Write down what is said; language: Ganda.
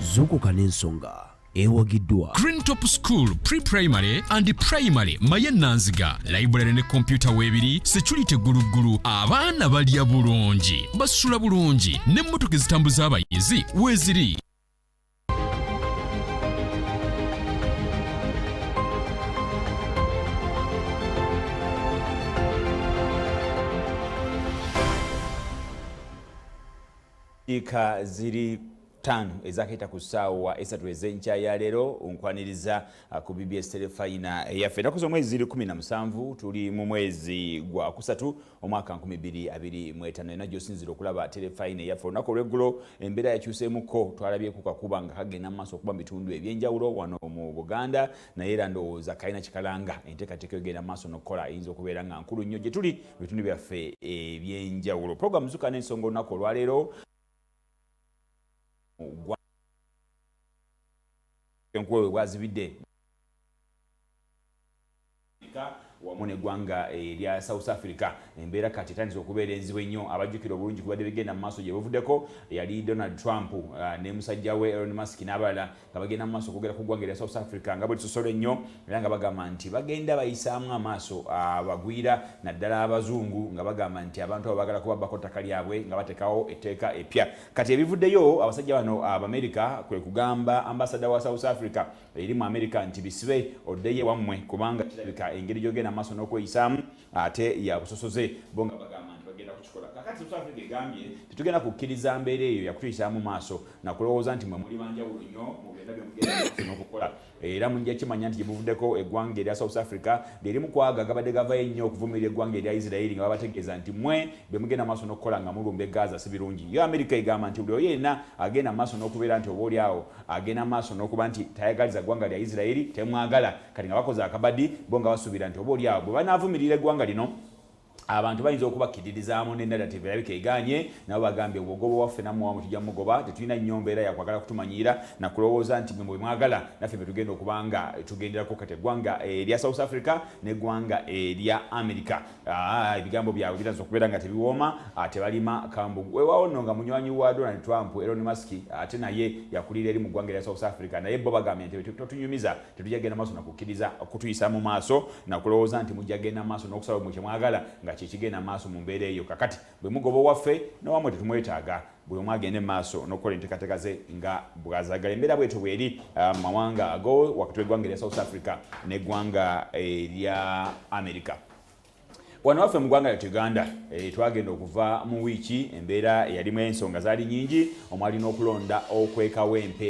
Zuukuka n'Ensonga ewagiddwa Green Top School Pre-Primary and Primary Maye Nanziga. Library ne kompyuta weebiri, security gguluggulu, abaana balya bulungi, basula bulungi, n'emmotoka ezitambuza abayizi weeziri. Dakiika ziri 5 ezakayita ku ssaawa 3 ez'enkya ya leero, nkwaniriza ku BBS Terefayina eyaffe. Ennaku z'omwezi ziri 17, tuli mu mwezi gwa kusatu omwaka 2025. Ena gy'osinzira okulaba Terefayina eyaffe. Olunaku olw'eggulo embeera yakyuseemuko, twalabye ku kakuba nga kagenda mu maaso okuba mu bitundu ebyenjawulo wano mu Buganda, naye era ndowooza kalina kikalanga enteekateeka egenda mu maaso n'okukola eyinza okubeera nga nkulu nnyo gye tuli mu bitundu byaffe ebyenjawulo. Program Zuukuka n'Ensonga olunaku olwaleero enkuwe bwazibidde wamu n'eggwanga erya South Africa. Embeera kati etandise okubeera enzibu ennyo. Abajjukira obulungi kubadde bigenda mu maaso gye buvuddeko, yali Donald Trump ne musajja we Elon Musk n'abalala nga bagenda mu maaso okwogera ku ggwanga erya South Africa nga bwe lisosola ennyo, era nga bagamba nti bagenda bayisaamu amaaso abagwira naddala abazungu, nga bagamba nti abantu abo baagala kubabbako ttaka lyabwe nga bateekawo etteeka epya. Kati ebivuddeyo, abasajja bano Abamerika kwe kugamba ambasada wa South Africa eri mu Amerika nti bisibe oddeyo ewammwe, kubanga kirabika engeri gy'ogenda maaso n'okweyisaamu ate ya busosoze, bo nga bagamba nti bagenda kukikola. Kakati South Africa egambye tetugenda kukkiriza mbeera eyo yakutuyisaamu maaso nakulowooza nti mwe muli banjawulo nnyo mu byonna bye mugenda maaso n'okukola. Era mujja kimanya nti gye buvuddeko eggwanga erya South Africa lyerimu kwago agabadde gavayo ennyo okuvumirira eggwanga erya Israeli, nga babategeeza nti mwe bye mugenda maaso n'okukola nga mulumba e Gaza si birungi. Yo America egamba nti buli oyo yenna agenda maaso n'okubeera nti oba oli awo agenda maaso n'okuba nti tayagaliza ggwanga lya Israeli temwagala. Kati nga bakoze akabadi bo nga basuubira nti oba oli awo bwe banaavumirira eggwanga lino abantu bayinza okubakkiririzaamu ne narrative erabika egaanye. Nabo bagambye bw'ogoba waffe nammwe wamwe tujja mugoba, tetulina nnyo mbeera yakwagala kutumanyiira nakulowooza nti mwe bwe mwagala naffe bye tugenda okuba nga tugenderako. Kati eggwanga erya South Africa n'eggwanga erya America, ebigambo byabwe bitandise okubeera nga tebiwooma, tebalima kambugu. Weewaawo nno nga munywanyi wa Donald Trump Elon Musk ate naye yakulira eri mu ggwanga erya South Africa, naye bo bagambye nti totunyumiza, tetujja genda maaso nakukkiriza kutuyisa mu maaso nakulowooza nti mujja genda maaso n'okusaba mwe kyemwagala nga kyekigenda maaso mu mbeera eyo. Kakati bwe mugoba owaffe n'owamwe tetumwetaaga, buli omu agende maaso n'okukola enteekateeka ze nga bw'azaagala. Embeera bwetyo bweri mu mawanga ago wakati w'eggwanga erya South Africa n'eggwanga erya America. Wano waffe mu ggwanga lyattu Uganda, twagenda okuva mu wiiki embeera eyalimu ensonga zaali nyingi, omwali n'okulonda okw'ekawempe.